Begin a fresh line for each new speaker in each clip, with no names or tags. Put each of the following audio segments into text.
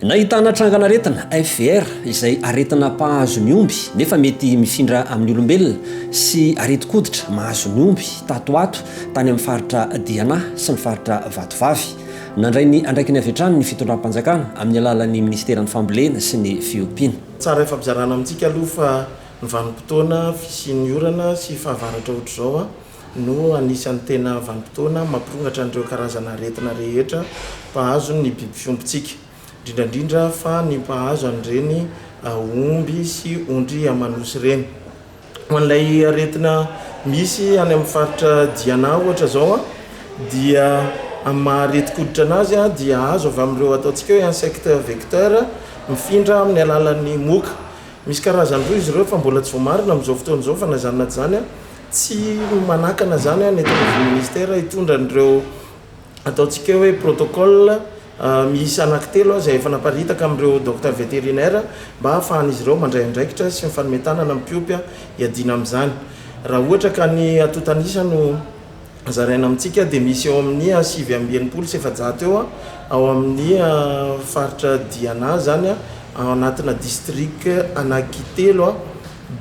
Nahitana trangan'aretina, FVR, izay aretina mpahazo ny omby nefa mety mifindra amin'ny olombelona sy aretin-koditra mahazo ny omby tato ho ato tany amin'ny faritra Diana sy ny faritra Vatovavy. Nandray ny andraikiny avy hatrany ny fitondram-panjakana amin'ny alalan'ny minisiteran'ny Fambolena sy ny Fiompiana.
Tsara ifampizarana amintsika aloha fa ny vanim-potoana fisian'ny orana sy fahavaratra ohatr'izao no anisan'ny tena vanim-potoana mampirongatra an'ireo karazana aretina rehetra mpahazo ny biby fiompintsika, indrindra indrindra fa ny mpahazo an'ireny omby sy ondry aman'osy ireny. Ho an'ilay aretina misy any amin'ny faritra Diana ohatra izao dia amin'ny maha aretin-koditra anazy dia azo avy amin'ireo ataontsika hoe insectes vecteurs mifindra amin'ny alalan'ny moka. Misy karazany roa izy ireo fa mbola tsy voamarina amin'izao fotoana izao fa na izany na tsy izany Tsy manakana izany ny eto anivon'ny ministera hitondra an'ireo ataontsika hoe protocole miisa anankitelo izay efa naparitaka amin'ireo docteur vétérinaire mba hahafahan'izy ireo mandray andraikitra sy mifanome tanana amin'ny mpiompy hiadiana amin'izany. Raha ohatra ka ny antontan'isa no zaraina amintsika dia misy eo amin'ny 469 eo ao amin'ny faritra Diana izany ao anatina district anankitelo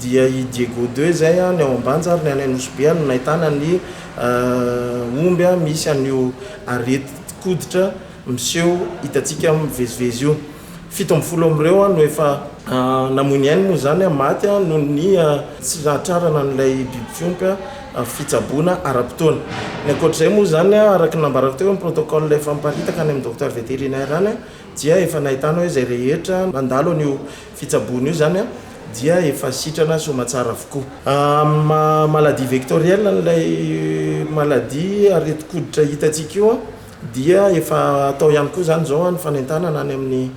dia i Diego deux izay ny ao Ambanja ary ny any Anosibe no nahitana ny omby misy an'io aretin-koditra miseho hitantsika mivezivezy io. 17 amin'ireo no efa namoy ny ainy moa izany, maty noho ny tsy nahatrarana an'ilay biby fiompy fitsaboana ara-potoana. Ny ankoatr'izay moa izany, araka ny nambarako teo, ny protocole efa miparitaka any amin'ny docteur vétérinaire any dia efa nahitana hoe izay rehetra nandalo an'io fitsaboana io izany dia efa sitrana soamatsara avokoa. Amin'ny maha maladie vectorielle an'ilay maladie aretin-koditra hitantsika io dia efa atao ihany koa izany izao ny fanentanana any amin'ny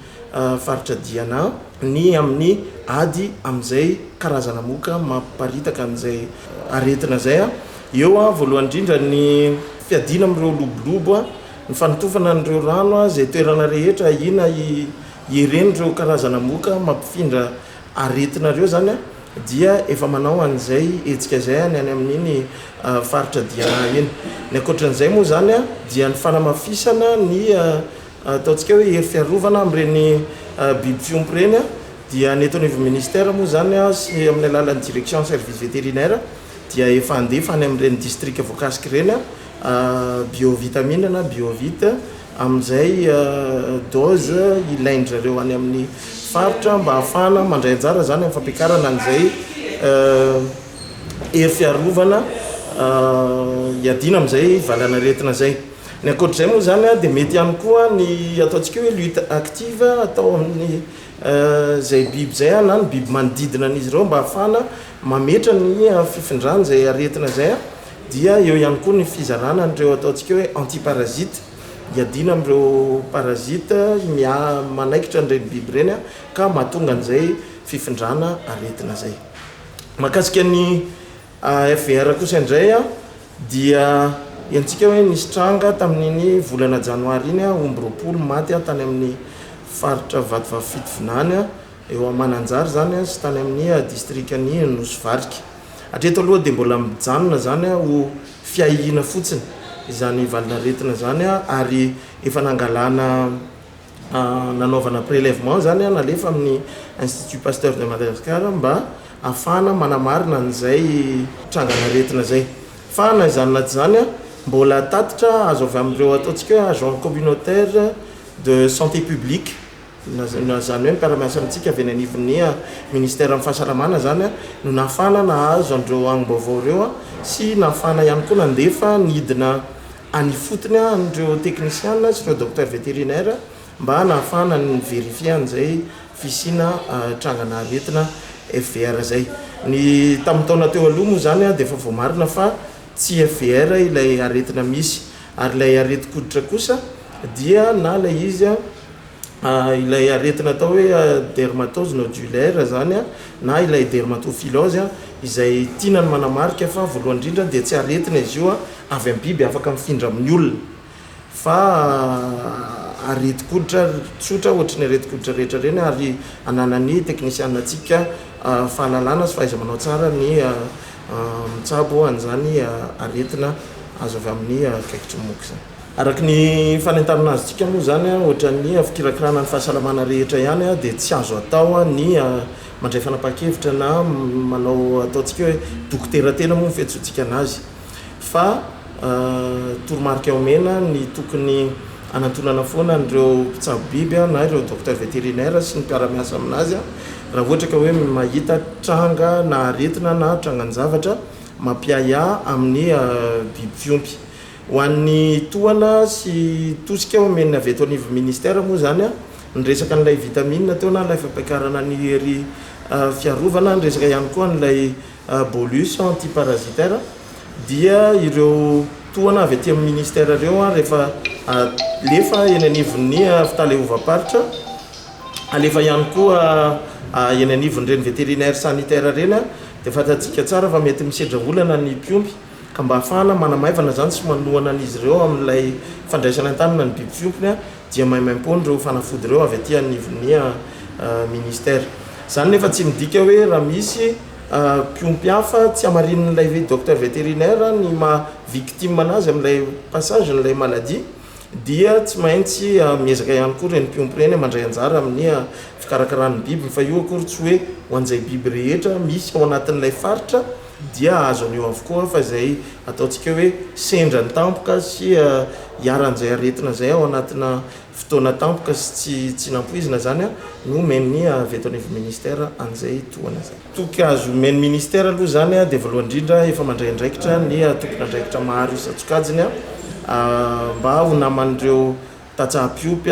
faritra Diana ny amin'ny ady amin'izay karazana moka mampiparitaka an'izay aretina izay. Eo voalohany indrindra ny fiadiana amin'ireo lobolobo, ny fanotofana an'ireo rano izay toerana rehetra ahiana Ireny ireo karazana moka mampifindra aretina ireo izany dia efa manao an'izay hetsika izay any any amin'iny faritra Diana iny. Ny ankoatran'izay moa izany dia ny fanamafisana ny ataontsika hoe hery fiarovana amin'ireny biby fiompy ireny dia ny eto anivon'ny ministère moa izany sy amin'ny alalan'ny direction service vétérinaire dia efa handefa any amin'ireny distrika voakasika ireny biovitamine na biovit amin'izay dose ilain-dry zareo any amin'ny faritra mba hahafahana mandray anjara izany amin'ny fampiakarana an'izay hery fiarovana hiadiana amin'izay valanaretina izay. Ny ankoatr'izay moa izany dia mety ihany koa ny ataontsika hoe lutte active atao amin'ny izay biby izay na ny biby manodidina an'izy ireo mba hahafahana mametra ny fifindran'izay aretina izay. Dia eo ihany koa ny fizarana an'ireo ataontsika hoe anti-parasite, hiadiana amin'ireo parasite manaikitra an'ireny biby ireny ka mahatonga an'izay fifindrana aretina izay. Mahakasika ny FVR kosa indray dia henontsika hoe nisy tranga tamin'iny volana janoary iny, omby 20 maty tany amin'ny faritra Vatovavy Fitovinany, eo Mananjary izany sy tany amin'ny distrikan'i Nosy Varika. Hatreto aloha dia mbola mijanona izany ho fiahiana fotsiny izany valin'aretina izany ary efa nangalana nanaovana prélèvement izany nalefa amin'ny Institut Pasteur de Madagascar mba hahafahana manamarina an'izay trangan'aretina izay. Fa na izany na tsy izany mbola tatitra azo avy amin'ireo ataontsika hoe agents communautaires de santé publique Na izany hoe ny mpiara-miasa amintsika avy eny anivon'ny ministeran'ny fahasalamana izany no nahafahana nahazo an'ireo angom-baovao ireo sy nahafahana ihany koa nandefa nidina any ifotony an'ireo teknisiana sy ireo docteur vétérinaire mba nahafahana ni-verifier an'izay fisiana trangana aretina FVR izay. Ny tamin'ny taona teo aloha moa izany dia efa voamarina fa tsy FVR ilay aretina misy ary ilay aretin-koditra kosa dia na ilay izy ilay aretina atao hoe dermatose nodulaire izany na ilay dermatophilose izay tiana ny manamarika fa voalohany indrindra dia tsy aretina izy io avy amin'ny biby afaka mifindra amin'ny olona fa aretin-koditra tsotra ohatry ny aretin-koditra rehetra ireny ary ananan'ny teknisiana antsika fahalalana sy fahaiza-manao tsara ny mitsabo an'izany aretina azo avy amin'ny kaikitry ny moka izany. Araka ny fanentanana azontsika moa izany, ohatran'ny fikirakirana ny fahasalamana rehetra ihany dia tsy azo atao ny mandray fanapahan-kevitra na manao ataontsika hoe dokotera tena moa ny fiantsoantsika anazy fa toromarika omena ny tokony hanantonana foana an'ireo mpitsabo biby na ireo docteur vétérinaire sy ny mpiara-miasa aminazy raha ohatra ka hoe mahita tranga na aretina na trangan-javatra mampiahiahy amin'ny biby fiompy. Ho an'ny tohana sy tosika omen'ny avy eto anivon'ny ministère moa izany, ny resaka an'ilay vitamine teo na ilay fampiakarana ny hery fiarovana, ny resaka ihany koa an'ilay bolus antiparasitaire dia ireo tohana avy aty amin'ny ministère ireo rehefa alefa eny anivon'ny fitaleovam-paritra, alefa ihany koa eny anivon'ireny vétérinaire sanitaire ireny dia fantatsika tsara fa mety misedra olana ny mpiompy. Ka mba hahafahana manamaivana izany sy manohana an'izy ireo amin'ilay fandraisana an-tanana ny biby fiompiny dia maimaimpoana ireo fanafody ireo avy aty anivon'ny ministère. Izany nefa tsy midika hoe raha misy mpiompy hafa tsy hamarinin'ilay docteur vétérinaire ny maha victime anazy amin'ilay passage n'ilay maladie dia tsy maintsy miezaka ihany koa ireny mpiompy ireny mandray anjara amin'ny fikarakarana ny biby fa io akory tsy hoe ho an'izay biby rehetra misy ao anatin'ilay faritra dia azo an'io avokoa fa izay ataontsika hoe sendra ny tampoka sy iharan'izay aretina izay ao anatina fotoana tampoka sy tsy tsy nampoizina izany no omen'ny avy eto anivon'ny ministera an'izay tohana izay. Toky azo omen'ny ministera aloha izany dia voalohany indrindra efa mandray andraikitra ny tompon'andraikitra maro isan-tsokajiny mba ho naman'ireo tantsaha mpiompy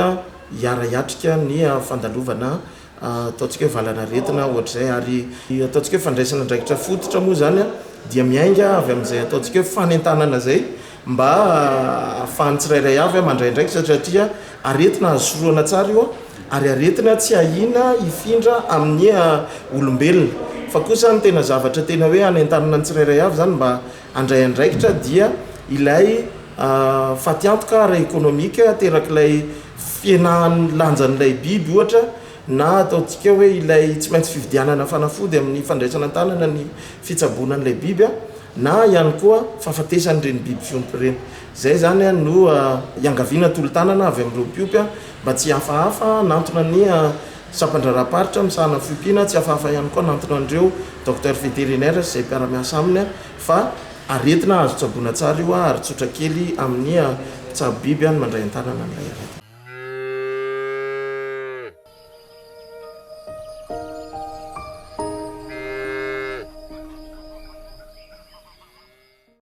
hiara-hiatrika ny fandalovana ataontsika hoe valanaretina ohatr'izay ary ataontsika hoe fandraisana andraikitra fototra moa izany dia miainga avy amin'izay ataontsika hoe fanentanana izay mba ahafahan'ny tsirairay avy mandray andraikitra satria aretina azo sorohana tsara io ary aretina tsy ahiana hifindra amin'ny olombelona fa kosa ny tena zavatra tena hoe hanentanana ny tsirairay avy izany mba handray andraikitra dia ilay fatiantoka ara-ekonomika aterak'ilay fihenahan'ny lanjan'ilay biby ohatra na ataontsika hoe ilay tsy maintsy fividianana fanafody amin'ny fandraisana an-tanana ny fitsaboana an'ilay biby na ihany koa fahafatesan'ireny biby fiompy ireny. Izay izany no iangaviana tolo-tanana avy amin'ireo mpiompy mba tsy hihafahafa hanantona ny sampan-draharaham-paritra misahana ny fiompiana, tsy hafahafa ihany koa hanantona an'ireo docteur vétérinaire sy izay mpiara-miasa aminy fa aretina azo tsaboina tsara io ary tsotra kely amin'ny mpitsabo biby ny mandray an-tanana an'ilay aretina.